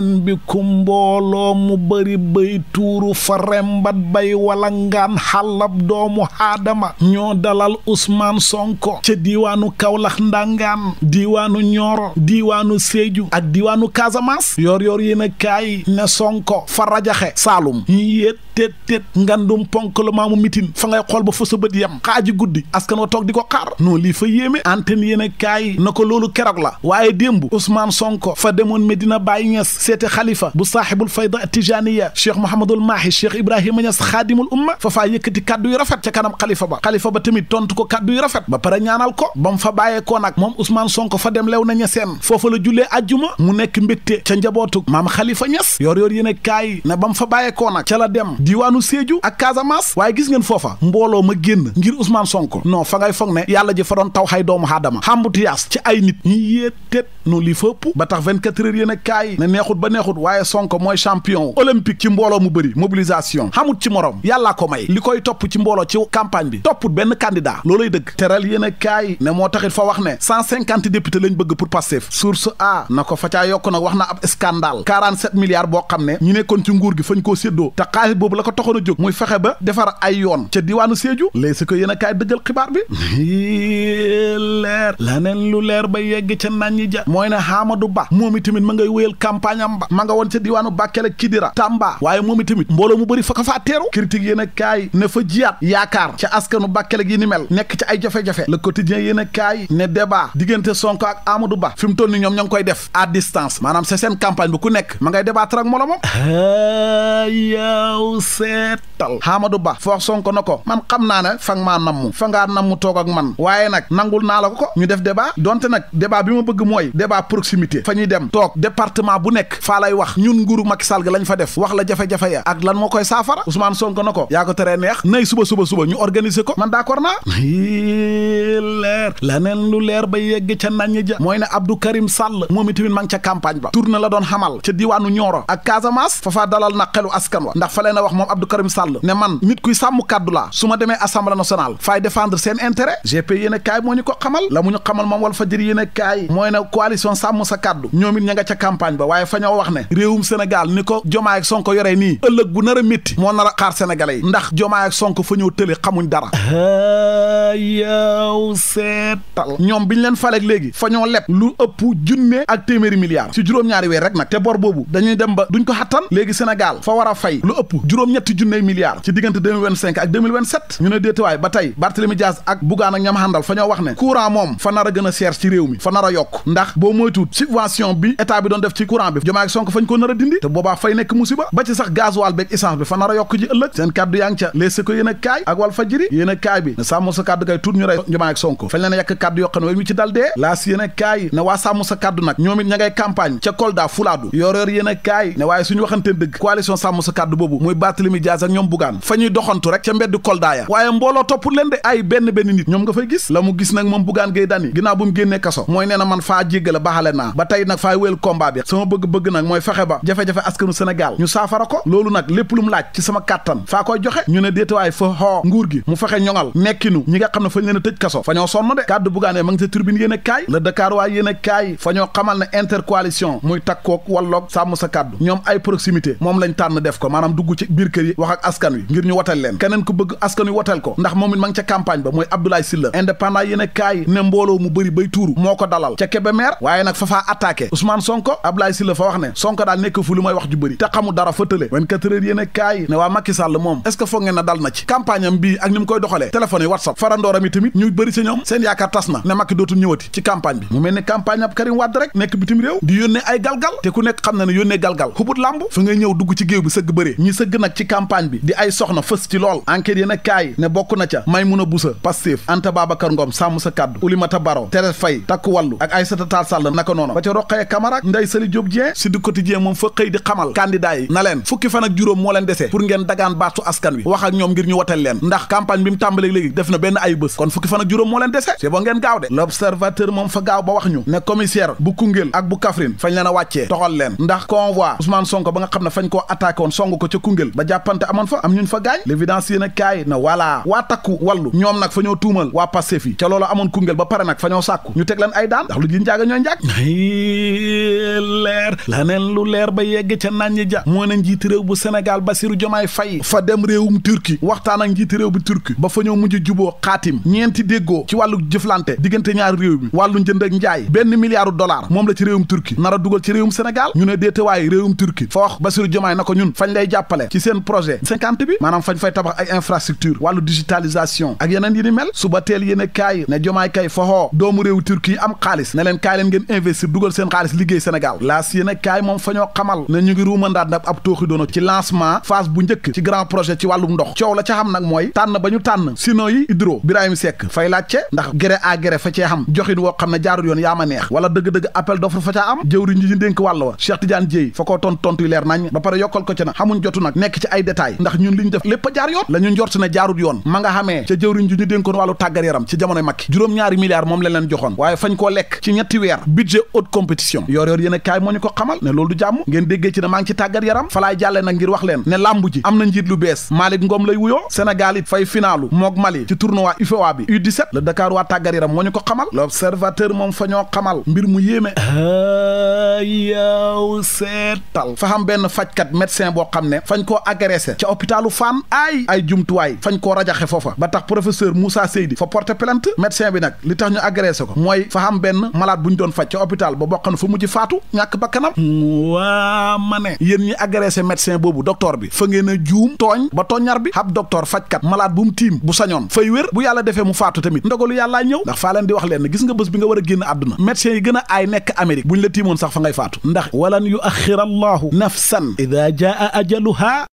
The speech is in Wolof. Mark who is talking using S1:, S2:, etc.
S1: ahlan bi ku mbooloo mu bari bay tuuru fa rembat bay wala ngaan xàllab doomu aadama ñoo dalal Ousmane Sonko ca diiwaanu Kaolack ndangaan diiwaanu Nioro diiwaanu Sédhiou ak diiwaanu Casamance yor yéen a kaay ne Sonko fa rajaxe Saalum yéet tet ngandum ponk la maamu mitin fa ngay xool ba fa sa bët yem xaaji guddi askan wa toog di ko xaar non lii fa yéeme antenne yéen a kaay na ko loolu keroog la waaye démb Ousmane Sonko fa demoon Medina Baye Niass seete xalifa bu saaxibul fayda tijaniya Cheikh Mouhamadul Mahi Cheikh Ibrahima Niass xaadimul umma fa faa yëkkati kaddu yu rafet ca kanam xalifa ba tamit tontu ko kaddu yu rafet ba pare ñaanal ko ba mu fa bàyyeekoo nag moom Ousmane Sonko fa dem lew na ñeseen foofa la jullee ajjuma mu nekk mbégte ca njabootu maam Khalifa Niass yor yéen a kaay na ba mu fa bàyyeekoo nag ca la dem diiwaanu Sédhiou ak Casamance waaye gis ngeen foofa mbooloo ma génn ngir Ousmane Sonko non fa ngay foog ne yàlla ji fa doon taw xay doomu aadama xambutiyaas ci ay nit ñi yéetéet noonu lii fa ëpp ba tax 24 heures yéen a kaay ne neexut ba neexut waaye Sonko mooy champion olympique ci mbooloo mu bëri mobilisation xamut ci morom yàllaa ko may li koy topp ci mbooloo ci campagne bi topput benn candidat loolay dëgg teral yéen a kaay ne moo taxit fa wax ne 150 députés lañ bëgg pour Pastef source a na ko fa caa yokk nag wax na ab scandale 47 milliards boo xam ne ñu nekkoon ci nguur gi fañ koo séddoo te xaalis boobu la ko taxoon a jóg muy fexe ba defar ay yoon ca diwaanu Sédhiou léegi si ko yéen a kaay dëggal xibaar bi leer laneen lu leer ba yegg ca naññi ja mooy ne Amadou Ba moom itamit ma ngay wéyal campagne am ba ma nga woon ca diwaanu Bakel ak Kidira Tamba waaye moom itamit mbooloo mu bëri fa ka faa teeru critique yéen a kaay ne fa jiyaat yaakaar ca askanu Bakel ak yi ni mel nekk ci ay jafe-jafe le quotidien yéen a kaay ne débat diggante Sonko ak Amadou Ba fi mu toll ni ñoom ñoo ngi koy def à distance maanaam c'est seen campagne bu ku nekk ma ngay débattre ak moromam yow seetal Amadou Ba foox Sonko na ko man xam naa ne fa nga maa namm fa ngaa namm toog ak man waaye nag nangul naa la ko ñu def débat donte nag débat bi ma bëgg mooy débat proximité fa ñuy dem toog département bu nekk faa lay wax ñun nguuru Macky Sall ga lañ fa def wax la jafe-jafe ya ak lan moo koy saafara Ousmane Sonko na ko yaa ko teree neex nay suba ñu organiser ko man d'accord naa leer laneen lu leer ba yegg ca nañ ja mooy ne Abdou Karim Sall moom itamit ma ngi ca campagne ba tournée la doon xamal ca diwaanu Nioro ak Casamance fa faa dalal na xelu askan wa ndax fa leen a wax moom Abdou Karim Sall ne man nit kuy sàmm kàddu laa su ma demee assemblée nationale faay défendre seen intérêt GP yéen a kaay moo ñu ko xamal la mu ñu xamal moom wal fajëri yéen a kaay mooy ne coalition sàmm sa kàddu ñoom it ña nga ca campagne ba waaye fa ñoo wax ne réewum Sénégal ni ko Jomaay ak Sonko yoree nii ëllëg bu nar a métti moo nar a xaar sénégalais yi ndax Jomaay ak Sonko fa ñëw tële xamuñ dara yow seetal ñoom biñ leen faleeg léegi fa ñoo leb lu ëpp junne ak téeméeri milliards ci juróom-ñaari weer rek nag te bor boobu dañuy dem ba duñ ko xattan léegi Sénégal fa war a fay lu ëpp juróom-ñetti junney milliards ci diggante 2025 ak 2027 ñu ne déetuwaay ba tey Barthélémy Dias ak Bougane ak ñam àndal fa ñoo wax ne courant moom fa nar a gën a cher ci réew mi fa nar a yokk ndax boo moytuut subvention bi état bi doon def ci courant bi Diomaye ak Sonko fañ ko nar a dindi te boobaa fay nekk musiba ba ci sax gasoil beeg essence bi fa nar a yokk ji ëllëg seen kàddu yaa ngi ca lees ko yéen a kaay ak Walf Fadjri yéen a kaay bi ne sàmm sa kàddu kay tuut ñu rey Diomaye ak Sonko fañ leen a yàq kàddu yoo xam ne way ñu ci dal dee laas yéen a kaay ne waa sàmm sa kàddu nag ñoom it ña ngay campagne ca Kolda Fulaadu yor yéen a kaay ne waaye suñu waxante dëgg coalition sàmm sa kàddu boobu muy Barthélémy Dias ak ñoom Bougane fa ñuy doxantu rek ca mbedd Kolda ya waaye mbooloo toppul leen de ay benn nit ñoom nga fay gis la mu gis nag moom Bougane Gueye Dany ginnaaw bu mu génnee kaso mooy nee na man faa jéggale baaxale naa ba tey nag faa wéel combat bi sama bëgg-bëgg nag mooy fexe ba jafe-jafe askanu Sénégal ñu saafara ko loolu nag lépp lu mu laaj ci sama kàttan faa koy joxe ñu ne déetawaay fa xoo nguur gi mu fexe ñoŋal nekkinu ñi nga xam ne fañ leen a tëj kaso fa ñoo sonn de kàddu Bougane ma ngi sa turbine yéen a kaay la Dakar waay yéen a kaay fa ñoo xamal ne intercoalition muy takkook walloog sàmm sa kàddu ñoom ay proximité moom lañ tànn def ko maanaam dugg ci biir kër yi wax ak askan wi ngir ñu wotal leen keneen ku bëgg askan wi wotal ko ndax moom it ma ngi ca campagne ba mooy Abdoulaye Sylla indépendant yéen a kaay ne mbooloo mu bëri bay tuuru moo ko dalal ca Kébémer waaye nag fa faa attaqué Ousmane Sonko Abdoulaye Sylla fa wax ne Sonko daal nekk fu lu may wax ju bëri te xamu dara fa tële 24 heures yéen a kaay ne waa Macky Sall moom est-ce que foog ngeen na dal na ci campagne am bii ak ni mu koy doxalee téléphone yi WhatsApp farandooram yi tamit ñu bëri sa ñoom seen yaakaar tas na ne Macky dootul ñëwati ci campagne bi mu mel ne campagne ab Karim Wade rek nekk bitim réew di yónnee ay galgal te ku nekk xam na ne yónnee galgal xubut lamb fa ngay ñëw dugg ci géew bi sëgg bëree ñi sëgg nag ci campagne bi di ay soxna fës ci lool enquête yéen a kaay ne bokk na ca Maïmouna Boussa Pastef Anta Babacar Ngom sàmm sa kàddu Oulimata Baro Thérèse Faye takku wàllu ak Aïssata Tall Sall naka noonu ba ca Rokhaya Camara ak Ndeye Saly Diop Dieng si du quotidien moom fa xëy di xamal candidat yi na leen fukki fan ak juróom moo leen dese pour ngeen dagaan baatu askan wi wax ak ñoom ngir ñu wotel leen ndax campagne bi mu tàmbalee léegi def na benn ay bés kon fukki fan ak juróom moo leen dese c'est bon ngeen gaaw de l'observateur moom fa gaaw ba wax ñu ne commissaire bu Koungheul ak bu Kaffrine fañ leen a wàccee toxal leen ndax convoi Ousmane Sonko ba nga xam ne fañ koo attaqué woon song ko ca Koungheul ba jàppante amoon fa am ñun fa gaañ l'évidence yéen a kaay na voilà waa takku wàllu ñoom nag fa ñoo tuumal waa Pastef yi ca loolu amoon Koungheul ba pare nag fa ñoo sàkku ñu teg leen ay daan ndax lu ji njaaga ñooy njaag leer la neen lu leer ba yegg ca nañ ja moo ne njiiti réew bu Sénégal Bassirou Diomaye Faye fa dem réewum Turquie waxtaan ak njiiti réew bu Turquie ba fa ñoo mujj juboo xaatim ñeenti déggoo ci wàllu jëflante diggante ñaari réew mi wàllu njënd ak njaay $1 milliard moom la ci réewum Turquie nar a dugal ci réewum Sénégal ñu ne déetewaay réewum Turquie fa wax Bassirou Diomaye na ko ñun fañ lay jàppale ci seen projet 50 bi maanaam fañ fay tabax ay infrastructure wàllu digitalisation ak yeneen yi ni mel suba teel yéen kaay ne Diomaye kay fa xoo doomu réewu Turquie am xaalis ne leen kaay leen ngeen investir dugal seen xaalis liggéey Sénégal laas yéen kaay moom fa ñoo xamal ne ñu ngi ruumandaat nag ab tooxi doona ci lancement phase bu njëkk ci grand projet ci wàllum ndox coow la ca xam nag mooy tànn ba ñu tànn sino yi hydro Birahim Seck fay laajte ndax gré à gré fa cee xam joxin woo xam ne jaarul yoon yaa ma neex wala dëgg-dëgg appel d'offre fa caa am jëwriñ ñi dénk wàll wa Cheikh Tidiane Dièye fa koo tontu leer nañ ba pare yokkal ko ca na xamuñ jotu nag nekk ci ay détails ndax ñun li ñu def lépp a jaar yoon la ñu njort ne jaarut yoon ma nga xamee ca jëwriñ ji ñu dénkoon wàllu tàggat yaram ci jamonoy Macky juróom-ñaari milliards moom leen joxoon waaye fañ koo lekk ci ñetti weer budget haute compétition yor yéen kaay moo ñu ko xamal ne loolu du jàmm ngeen déggee ci ne maa ngi ci tàggat yaram falaay jàlle nag ngir wax leen ne làmb ji am na njiit lu bees Malick Ngom lay wuyoo Sénégal it fay finaalu mook Mali ci tournoi UFOA bi U17 le Dakar waa tàggat yaram moo ñu ko xamal l'observateur moom fa ñoo xamal mbir mu yéeme yow seetal fa xam benn fajkat médecin boo xam ne fañ koo agressé ca hôpitalu Fann ay jumtuwaay fañ koo rajaxe foofa ba tax professeur Moussa Seydi fa porter plainte médecin bi nag li tax ñu agressé ko mooy fa xam benn malade bu ñu doon faj ca hôpital ba bokk na fa mujj faatu ñàkk bakkanam waa ma ne yéen ñi agressé médecin boobu docteur bi fa ngeen a juum tooñ ba tooñar bi ab docteur fajkat malade bu mu tiim bu sañoon fay wér bu yàlla defee mu faatu tamit ndogalu yàllaa ñëw ndax faa leen di wax leen gis nga bés bi nga war a génn àdduna médecin yi gën a aay nekk Amérique buñ la tiimoon sax fa ngay faatu ndax walan yu axira allahu nafsan ida jaa ajaluha